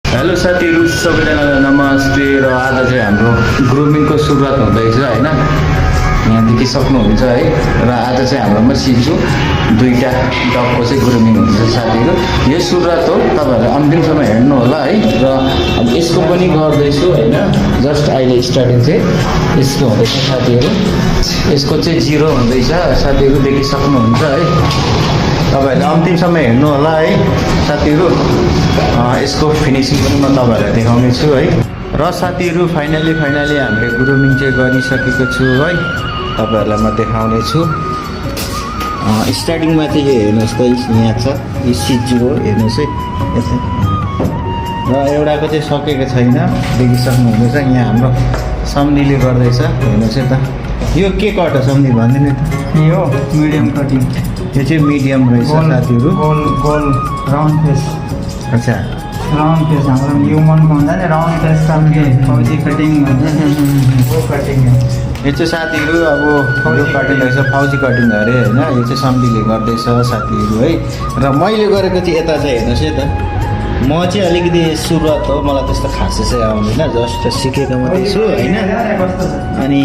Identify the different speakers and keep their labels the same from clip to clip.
Speaker 1: hello साथीहरू सबैजनालाई नमस्ते र आज चाहिँ हाम्रो ग्रुमिङको सुरुवात हुँदैछ होइन यहाँ देखिसक्नुहुन्छ है र आज चाहिँ हाम्रोमा सिजु दुईवटा डगको चाहिँ ग्रुमिङ हुन्छ साथीहरू यो सुरुवात हो तपाईँहरूले अन्तिमसम्म हेर्नु होला है र अब यसको पनि गर्दैछु होइन जस्ट अहिले स्टार्टिङ चाहिँ यसको हुँदैछ साथीहरू यसको चाहिँ 0 हुँदैछ साथीहरू देखिसक्नुहुन्छ है तपाईँहरूले अन्तिमसम्म हेर्नु होला है साथीहरू यसको फिनिसिङ पनि म तपाईँहरूलाई देखाउने छु है र साथीहरू फाइनली हामीले ग्रुमिङ चाहिँ गरिसकेको छु है तपाईँहरूलाई म देखाउने छु स्टार्टिङमा चाहिँ यो हेर्नुहोस् त यहाँ छ यो सिजु हो हेर्नुहोस् है यता र एउटाको चाहिँ सकेको छैन देखिसक्नुहुँदैछ यहाँ हाम्रो सम्धीले गर्दैछ हेर्नुहोस् है त यो के कट हो सम्धी भनिदिनु त
Speaker 2: यो मिडियम कटिङ
Speaker 1: यो चाहिँ मिडियम रहेछ साथीहरू
Speaker 2: गोल गोल राउन्ड फेस
Speaker 1: अच्छा
Speaker 2: राउन्ड फेस हाम्रो ह्युमनको हुन्छ नि राउन्ड फेस खालको फौजी कटिङ भन्छ वो कटिङ
Speaker 1: यो चाहिँ साथीहरू अब यो कटिङ रहेछ फौजी कटिङ अरे होइन यो चाहिँ सम्धीले गर्दैछ साथीहरू है र मैले गरेको चाहिँ यता चाहिँ हेर्नुहोस् है त म चाहिँ अलिकति सुरुवात हो मलाई त्यस्तो खासै चाहिँ आउँदैन जस्ट सिकेको मात्रै छु होइन अनि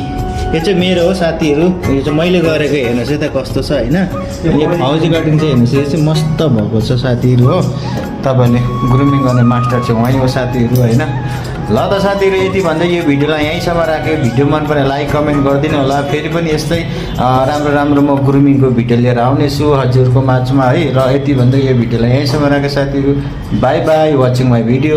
Speaker 1: यो चाहिँ मेरो हो साथीहरू यो चाहिँ मैले गरेको हेर्नुहोस् है त कस्तो छ होइन यो फौजी कटिङ चाहिँ हेर्नुहोस् यो चाहिँ मस्त भएको छ साथीहरू हो तपाईँहरूले ग्रुमिङ गर्ने मास्टर चाहिँ उहाँ हो साथीहरू होइन ल त साथीहरू यति भन्दै यो भिडियोलाई यहीँसम्म राखेँ भिडियो मन परे लाइक कमेन्ट गरिदिनु होला फेरि पनि यस्तै राम्रो म ग्रुमिङको भिडियो लिएर आउनेछु हजुरको माझमा है र यति भन्दै यो भिडियोलाई यहीँसम्म राखेँ साथीहरू by by watching my video